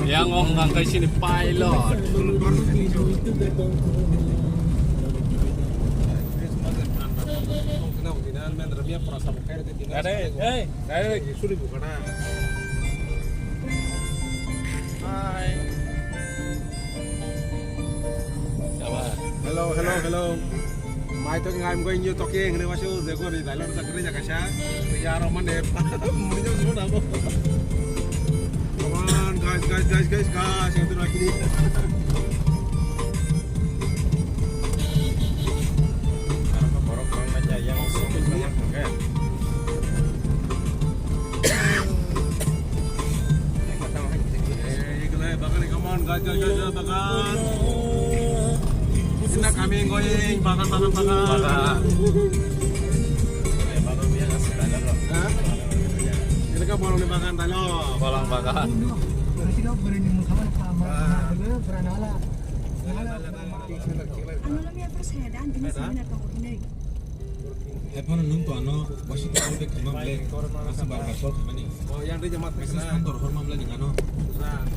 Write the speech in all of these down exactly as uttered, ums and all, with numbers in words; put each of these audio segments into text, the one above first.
Yang ong kangkai sini pilot. Ada, eh, ada. Hai. Hello, hello, hello. Mai to ngai mgoi nyo toke hene wasu de go ni dailor sakre ja kaisa. Ya ro mane. Mujo suna bo. Come on, guys, guys, guys, guys, guys. Yang tu lagi ni. Borok bangma ya yang song. Eh, ikut lah, bagan, come on, guys, guys, guys, guys, bagan. Sini kami going, bagan, bagan, bagan. Bagan. Eh, bagan biasa, dah, dah. Hah? Ini kan bolong di bagan, dah, lo. Bolong bagan. Ah. Ano lang yan, pero saya daan, hindi sa mga pangkutinay. Headphone nung to ano, washi to all the khama ble, asa bar bar call khamani. Oh, yang dia jamat message na. Nang tor horma ble ning ano. Sa.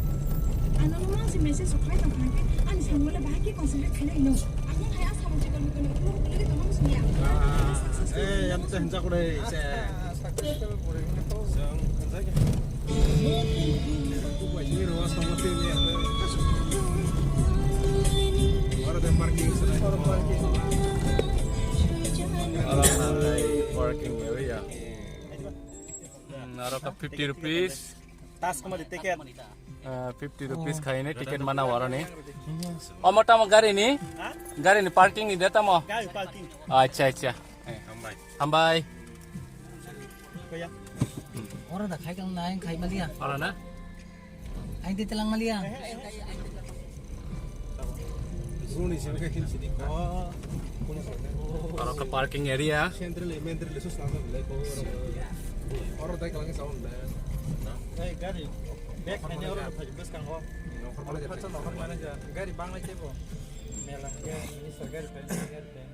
Ano nung lang si message so khai tong khana ke, ani sa mole bahai ke concentrate khailai no. Ako hai asa mo chikon mo kono ulo ulo ke tong mo sunya. Ah, eh, yang teh hensa kore se. Successful pore ni to. Sang, hensa ke. Parking area. Hmm, aro ka fifty rupees. Tas kama di ticket. Ah, fifty rupees khaine ticket mana warani. Omo tamo gari ni? Ha? Gari ni parking ni de tamo? Gari parking. Acha, acha. Eh, hambai. Hambai. Oro da khai kang na, ang khai maliya. Oro na? Ang titelang maliya. Oro ka parking area. Oro dai kalang sound da. Hey, gari. Back khaina oro phai bwskango. Gari banglai tebo. Mela, gari, minister gari pen, gari pen.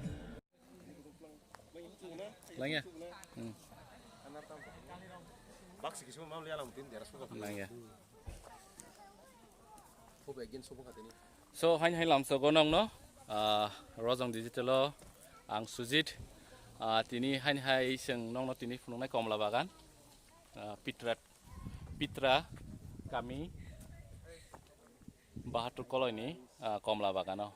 Langya. Hmm. Langya. So, hain hain lamsogo nongno, ah, Rojong Digital o ang Sujit, ah, tini hain hai seng nongno tini phunuknai komla bagan, ah, Pitra, Pitra kami Bahatur Koloi ni, ah, komla bagano.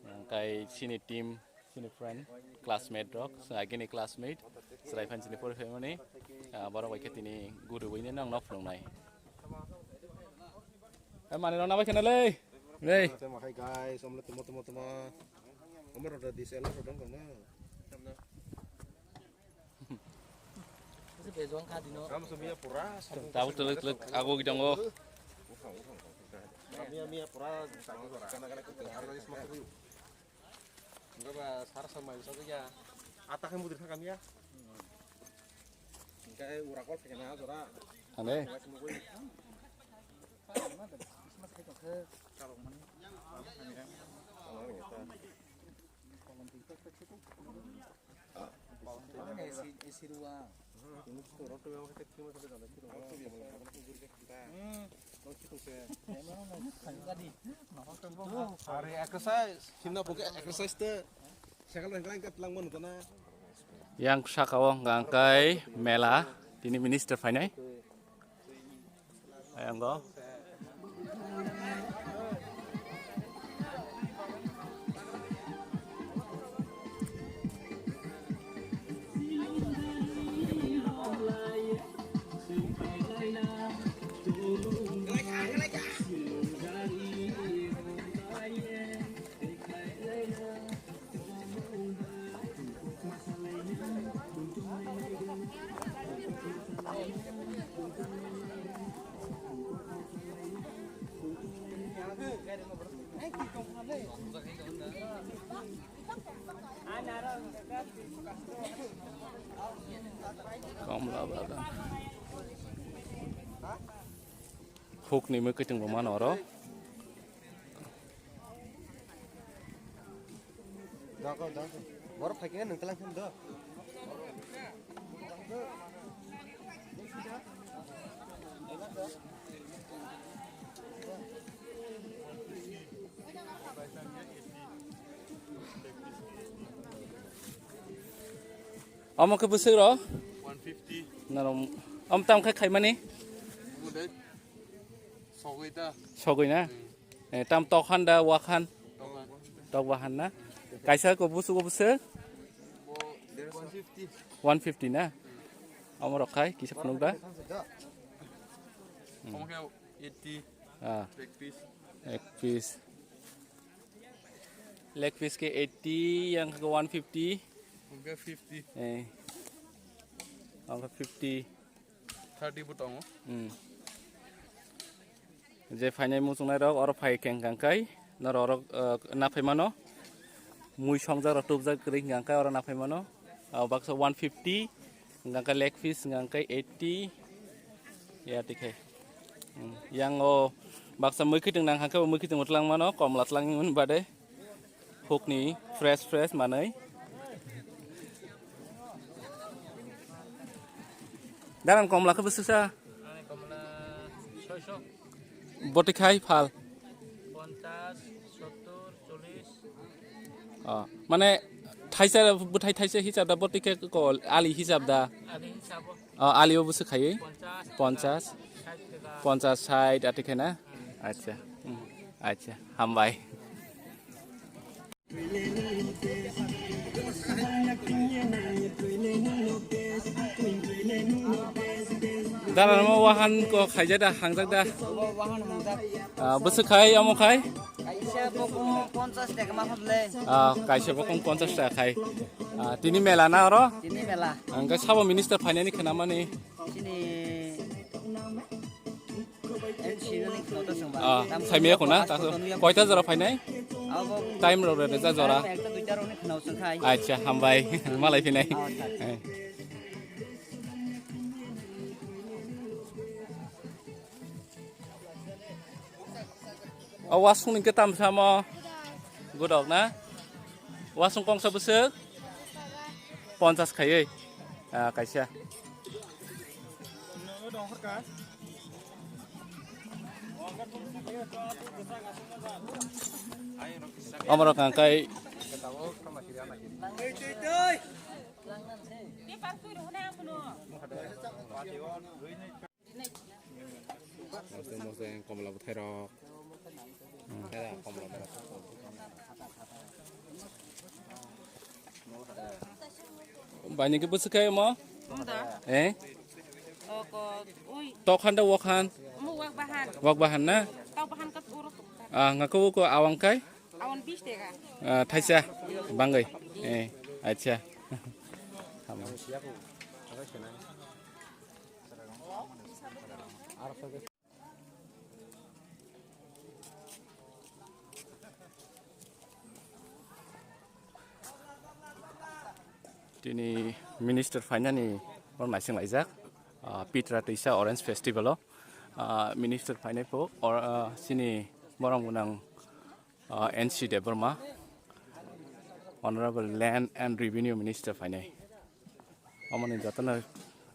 Hwnkhe chini team, chini friend, classmate rok, chwng agini classmate, chwrai phan chini pori phaimani, ah, borok bai khe tini guriwi nini nokno phunuknai. Eh, mani rok nabai kheno le. Lei. Tamo hai guys, omle tamo, tamo, tamo. Omor rok da D S L R rok dong dong na. Tabuk twlwk twlwk agwi tongo. Miya, miya, pura. Enggak ba, sar sar mai sa ya. Ata khe mudir kha kami ya. Enggak, ura kol khe na jora. Ane. Are exercise, himna pokhe exercise te sekal rengkang ke telang manu tana. Yang saka o hwnkha kai mela, tini minister phainai. Ayango. Komla bagan. Hukni mwkhwtwng bo mano oro. Borok phaikhe nwng tlang khe do. Omo khe bwswk rw? One fifty. Norok, omo tamo khe khaimani? Omo de sogwi ta. Sogwi na? Hmm. Eh, tam tok han da, wak han? Tok han. Tok wak han na? Kaisa ko bwswk, bwswk? Bo one fifty. One fifty na? Omo rok khai kisa phunuk da? Omo khe eighty. Ah. Leg piece. Leg piece. Leg piece khe eighty, yang khe one fifty. Hwnkhe fifty. Eh. Hwnkhe fifty. Thirty bo tongo. Hmm. Je phainai muchungnai rok, oro phai khe hwnkha khe norok oro, eh, naphai mano. Mui songjak rok tubjak kwrwi hwnkha khe oro naphai mano. Ah, baksa one fifty, hwnkha khe leg piece hwnkha khe eighty. Ya, tikhe. Hmm. Yang o baksa mui khiting nang hwnkha khe bo mui khiting bo tlang mano, komla tlang wng bade. Hukni fresh fresh manwi. Daran komla khe bwswksa? Ani komla soisho. Boti khai phal? Ponchas, sottor, chollish. Oh, mane thaisa, bwthai thaisa hisab da, boti khe ko ali hisab da? Ali hisabo. Oh, ali o bwswk khaiwi? Ponchas, ponchas, sait, sait, ati khe na? Hmm. Acha. Hmm. Acha, hambai. Dara mo wahan ko khaijak da, hangjak da? Wahan hangjak. Ah, bwswk khai, omo khai? Kaisa bokong ponchas taka ma hwnle. Ah, kaisa bokong ponchas taka khai. Ah, tini mela na oro? Tini mela. Ang khe sabo minister phainani khnamani. Chini N C nani khwna to chwngba. Ah, tam saimaya khuna, khwna ta to nuya koita jora phainai? Abo time rok rwjak jora? Time ekta duita rokni khwna chwng khai. Acha, hambai. Malai phinai. Oh, acha, acha. Eh. O wasung ni khe tam samo? Godok na? Wasung kongsa bwswk? Ponchas khaiwi. Ah, kaisa. Omorok ang kai. Moseng, moseng, komla bwthai rok. Hmm. Era, komla bwthai rok. Baini khe bwswk khe omo? Omo da? Eh? Oko, ui. Tok han da wok han? Omo wak bahan. Wak bahan na? Tok bahan ka uro tok. Ah, nga ko ko awang kai? Awon bis taka. Ah, thaisa bangwi. Eh, acha. Hambai. Tini minister phainani borok naising laijak, ah, Pitra Twisa Orange Festival o, ah, minister phainai pho, or, ah, chini borok gwnang, ah, N C Debbarma, Honorable Land and Revenue Minister phainai. Omoni jotono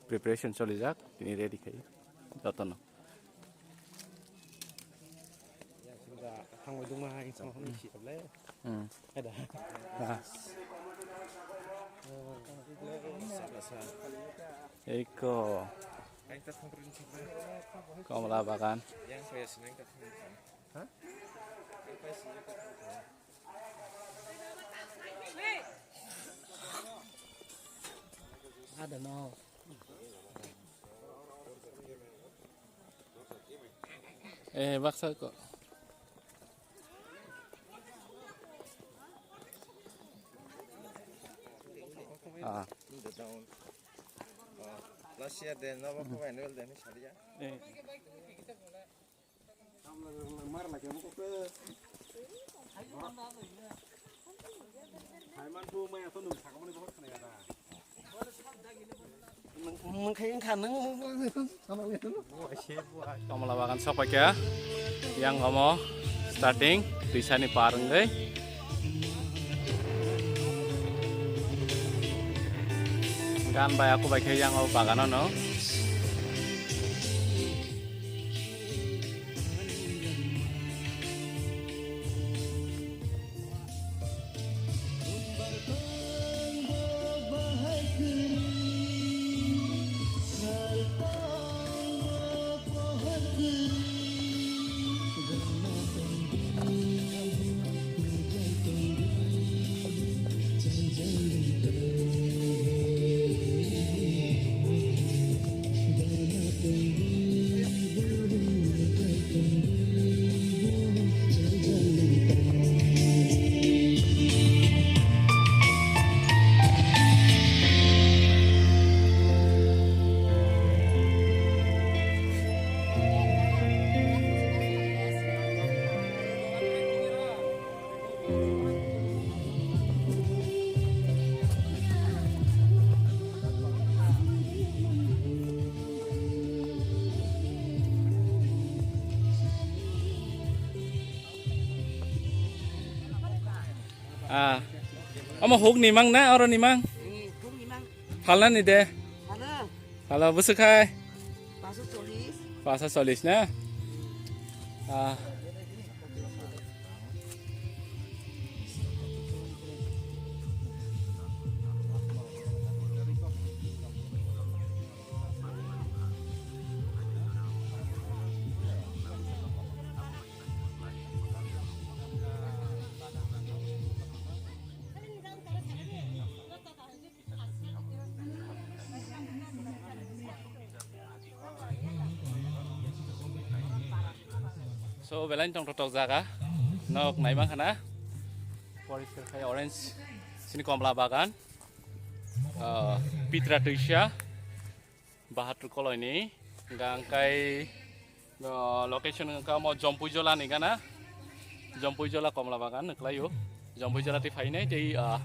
preparation cholijak, tini ready khai jotono. Thangwi dungma hai, thangwi si able. Hmm. Ada. Ah. Eko. Komla bagan. Ada no. Eh, baksa ko. Ah. Last year de, no, ko annual de, ni sariya. Eh. Komla bagan sopaikha, yang omo starting, twisani par wngwi. Gan bai aku bai khe yang o bagano no. Ah. Omo huk ni mang na, oro ni mang? Hmm, huk ni mang. Phalna ni de? Phalna. Phala bwswk khai? Paso cholis. Paso cholis na? Ah. So, belai tong tok jaga. Nok nai mang khana. Poriskar khai orange. Sini komla bagan. Ah, Pitra Tuisa. Bahatur koloi ni. Hingka angkai, ah, location hingka mo Jompuijola ni gana. Jompuijola komla bagan nuklaio. Jompuijola tei phainai tei, ah,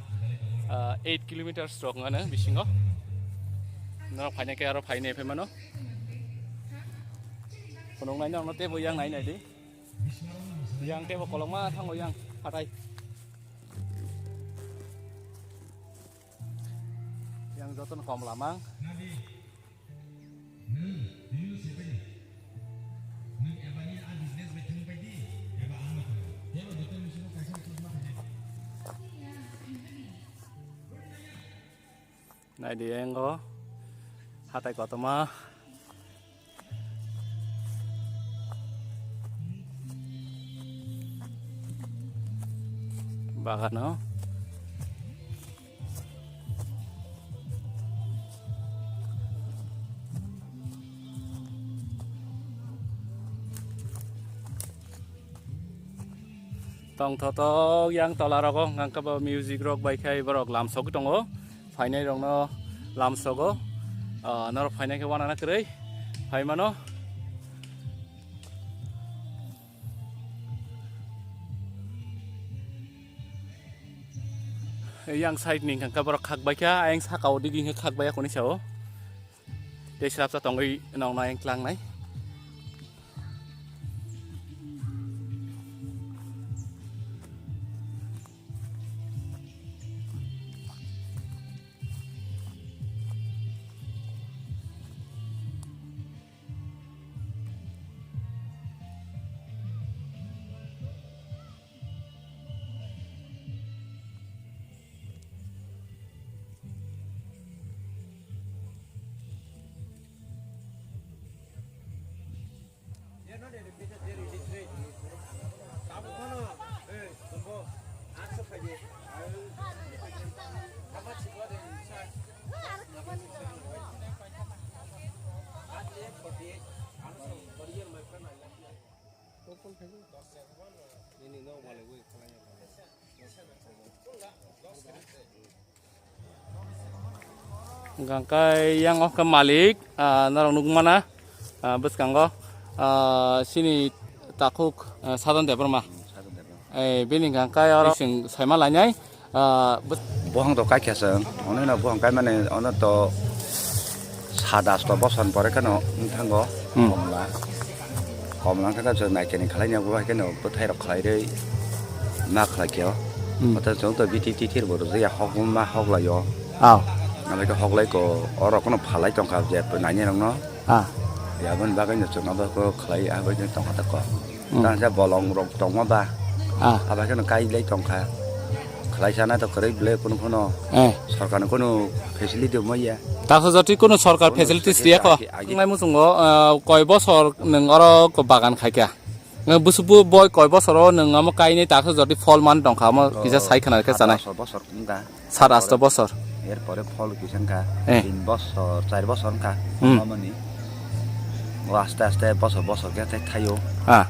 ah, eight kilometers rok ngano bisingo. Norok phainai khe aro phainai phaimano. Phunuknai norokno teibo yang nai nai di. Yang teibo kolokma thango yang hatai. Yang jotono komla mang. Naidi engo hatai kotorma bagano. Tongthotok yang tola rogo hwnkha khe bo music rok bai khai borok lamsogwi tongo, phainai rokno lamsogo. Ah, norok phainai khe wanana kwrwi phaimano. Yang side ni hwnkha khe borok khakbai kha, ayang saka o digi hwnkhe khakbai ya kuni sao. Tei srapsa tongwi nokno ayang tlangnai. Hingkha khe yang o khe malik, ah, norok nukmana, ah, bwskango, ah, chini takhuk, ah, Sadon Debbarma. Eh, bini hingkha khe oro chwng saima lainai, ah, bws- Bohong to kaikha chwng, ono no bohong kaimani ono to sada asto bosor pore kheno wng thango. Hmm. Komla. Komla wngkha khe chwng naikhe ni khlai ni abo hai kheno bwthai rok khlai rwi ma khlai khe o. Hmm. Oto chwng to biti tithir bo rwjak ya hok ma hok lai o. Ah. Hokhlai ko, oro kono phalai tongkha je nainai rokno. Ah. Yaboni bagwi no chwng abo ko khlai abo je tongkha ta ko. Hmm. Tang je bolong rok tongma ba. Ah. Abo kheno kai lai tongkha. Khlai sana to kwrwi ble kono kono. Eh. Sorkar no kono facility mo ya. Taksa jati kono sorkar facilities riya ko. Agi, agi. Ngai muchungo, ah, koi bosor nwng oro ko bagan khaikha. Ngai busu bu boi koi bosoro nwng amo kainai taksa jati phol man tongkha amo kisa sai khna khe chanai. Bosor, bosor wngkha. Sat asto bosor. Erpore phol kisa wngkha. Eh. Tin bosor, char bosor wngkha. Hmm. Mamani. O aste aste bosor bosor khe thai thaio. Ah.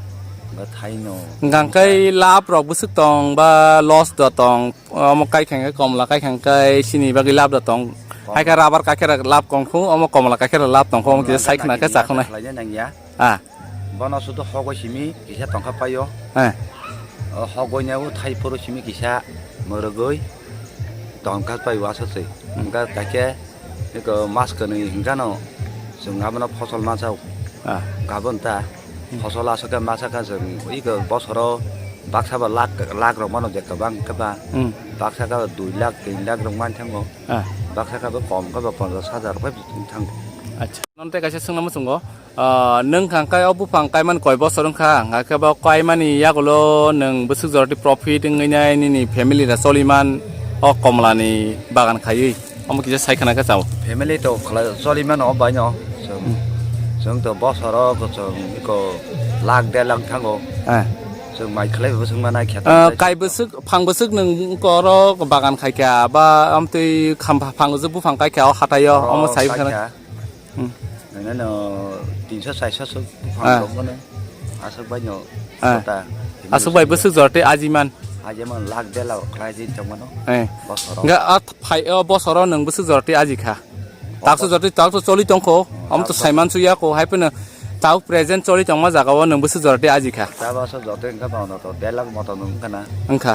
Ba thaino. Hingkha khe lab rok bwswk tong ba loss do tong. Omo kai khang khe komla kai khang khe sini bagwi lab do tong. Kom. Hai khe rubber kai khe lab kong khu, omo komla kai khe lab tong khu, omo kisa sai khna khe chakhwnai. Khlaina nangya. Ah. Bono sudu hogoi simi kisa tongkha paio. Eh. O hogoi nai o thai phuru simi kisa mwrwgwi tongkha paio aswk se. Hmm. Hingkha khe eko mas kwnwi hingkha no chwng abono phosol ma chao. Ah. Gabon ta phosol aswk khe ma sakha chwng eko bosoro baksa ba lakh lakh rok mano je kwbang khe ba. Hmm. Baksa khe dui lakh tin lakh rok man thango. Ah. Baksa khe bo kom khe bo ponchash hajar rok bai thango. Acha. Nono tei kaisa swngna muchungo. Ah, nwng kha khe o buphang kaimani koi bosor wngkha, hingkha khe bo kaimani yagulo nwng bwswk joroti profit wngwi nai nini family rok choliman o komlani bagan khaiwi? Omo kisa sai khna khe chao. Family to khlai cholimano baino. Chwng, hmm, chwng to bosoro chwng eko lakh der lakh thango. Eh. Chwng mai khlai bo chwng manai khe. Ah, kai bwswk, phang bwswk nwng oro bagan khaikha ba amtwi kham phang bwswk buphang kaikha o hataio, oro omo sai khna. Kaikha. Hmm. Nang no tinso chairso sok buphang, ah, rok mano. Aswk bai no, ah, kota. Aswk bai bwswk joroti ajiman. Ajiman lakh der lakh khlai di tongmano. Eh. Bosoro. Ga at phai o bosoro nwng bwswk joroti ajikha. Takso joroti takso choli tongkho. Om to takso saiman suya ko hai phano tau present choli tongma jaga o nwng bwswk joroti ajikha. Tabo so joroti wngkha ba ono to der lakh moto nwng wngkha na. Wngkha.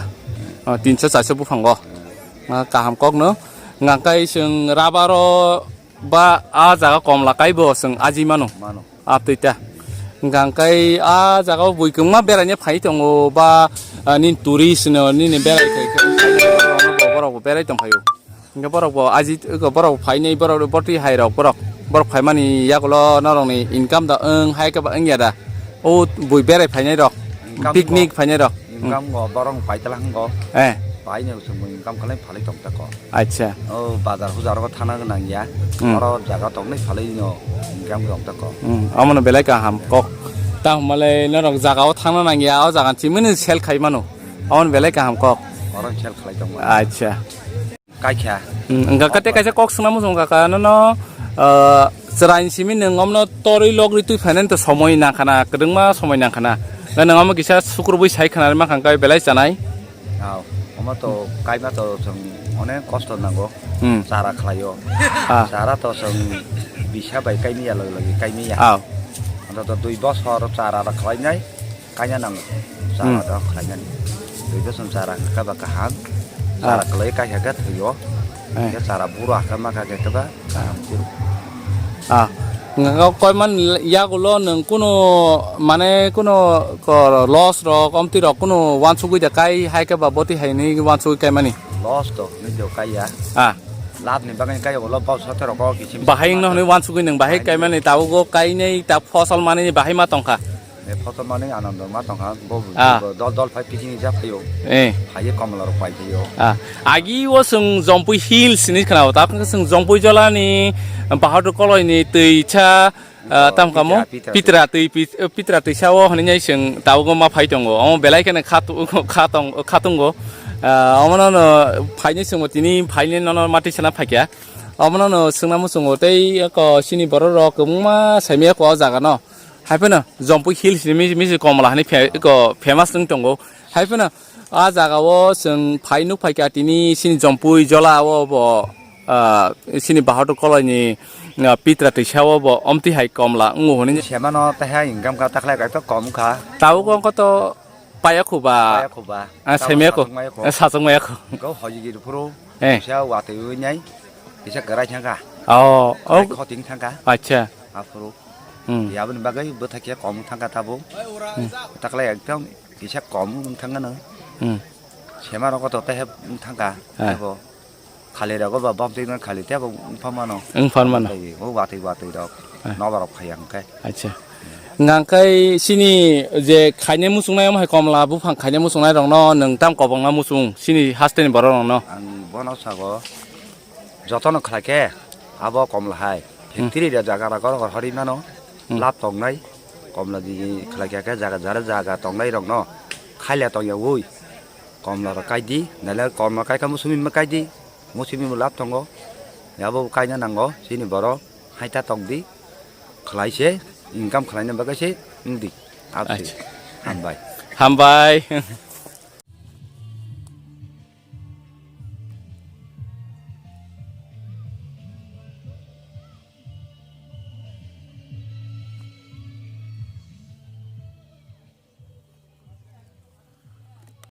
O, tinso chairso buphango. Hmm. Ah, kaham kok no. Hingkha khe chwng rubber o ba a jaga komla kaibo chwng aji mano. Mano. Abtwi ta. Hingkha khe a jaga o bui kwbangma beraina phai tongo ba, ah, nini tourist no nini berai khai khe borok bo berai tong phaio. Hingkhe borok bo aji borok phainai borok botwi hai rok borok borok phaimani yagulo norokni income da wng hai khe ba wngya da? O bui berai phainai rok, income picnic bo, phainai rok. Income bo borok pai tala hango. Eh. Pai no chwng income khlai phalai tong tako. Acha. O bazar hujar o thana nang ya. Hmm. Oro jaga tong nai phalai no income tong tako. Hmm. Omono belai kaham kok. Ta hwnba le norok jaga o thangna nang ya, o jaga chimini sell khai mano. Omono belai kaham kok. Oro sell khlai tong mano. Acha. Kaikha. Hmm, hingkha khe tei kaisa kok swngna muchung kha, nono, ah, chwraini simi nwng omno torwi logri twi phainani to somoi nangkhana, kwdwngma somoi nangkhana. Hwnkhe nwng omo kisa sukrubwi sai khwnarwi mankha hwnkhe belai chanai. Aw, omo to kaima to chwng onek kosto nango. Hmm. Chara khlaio. Ah. Chara to chwng bisa bai kaimiya logi logi kaimiya. Aw. Anto to dui bosor chara rok khlainai. Kaina nango. Chara, hmm, rok khlainani. Twi bwswng chara hwnkha ba kaham. Ah. Chara kwlwi kaisa khe thwio. Eh. Khe chara buro hakha makha khe khe ba kaham phuru. Ah. Nga koi man yagulo nwng kunu mane kunu ko loss rok omtwi rok kunu wansugwi da kai hai khe ba boti hai ni wansugwi kai mani. Loss to ni jo kai ya. Ah. Lab ni bagwi kai ulo bau sote rok kisim. Bahai wngno hwnwi wansugwi nwng bahai kai mani tabuk o kainai ta fosol mani bahai ma tongkha. E photo mani Anando ma tongkha, bo, ah, bo dol dol phai picnic ja phaio. Eh. Phaiye komla rok pai phaio. Ah. Agi o chwng Jompui Hills hinwi khna o, ta chwng Jompui Jola ni Bahadur Koloi ni twi cha, ah, oh, tam kamo? Pitra, Pitra. Pitra twi, Pit-, Pitra twi sa o hinwi chwng tabuk ma phai tongo. Omo belai kheno kha tu-, kha tong, kha tongo. Ah, omo no no phaini chwng bo tini phaini no no mati sana phaikya. Omo no no swngna muchungo tei ko sini borok rok kwbangma saimaya ko o jaga no. Hai phano Jompui Hills ni misi, misi komla hani phe-, ko famous wng tongo. Hai phano a jaga o chwng phai nuk phai kha tini sini Jompui Jola o bo, ah, sini Bahadur Koloi ni, ah, Pitra twisa o bo omtwi hai komla wngo hwnwi. Semano tei hai income kha takhlai kha to kom kha. Tabuk ongkha to paya khuba. Paya khuba. Ah, semaya ko. Sachwk maya ko. Go hoji giri phuru. Eh. Kisa watwi wi nai. Kisa kwrai thangkha. Oh, oh. Khoting thangkha. Acha. Aphuru. Hmm. Yaboni bagwi bwthai khe kom wng thangkha tabuk. Hmm. Takle ekdom kisa kom wng thangkha no. Hmm. Sema rogo to tei wng thangkha. Ah. Abo Khali rogo ba bam twi khali tebo wngpha mano. Wngpha mano. Tei o watwi watwi rok. Ah. Nobar rok phai ang khe. Acha. Hwnkha khe sini je khainai muchungnai omo hai komla buphang khainai muchungnai rokno nwng tam kobongma muchung sini hasteni borok rokno? Ang bono sago jotono khlai khe abo komla hai. Hmm. Factory rok jaga rok hor hori mano. Hmm. Lab tongnai komla di khlai khe jaga jara jaga tongnai rokno khaila tongya ui. Komla rok kai di, nale komla kai kha musumi ma kai di, musumi mo lab tongo, abo kaina nango, sini borok haita tong di, khlai se, income khlaina bagwi se wng di, abo se. Acha. Hambai. Hambai.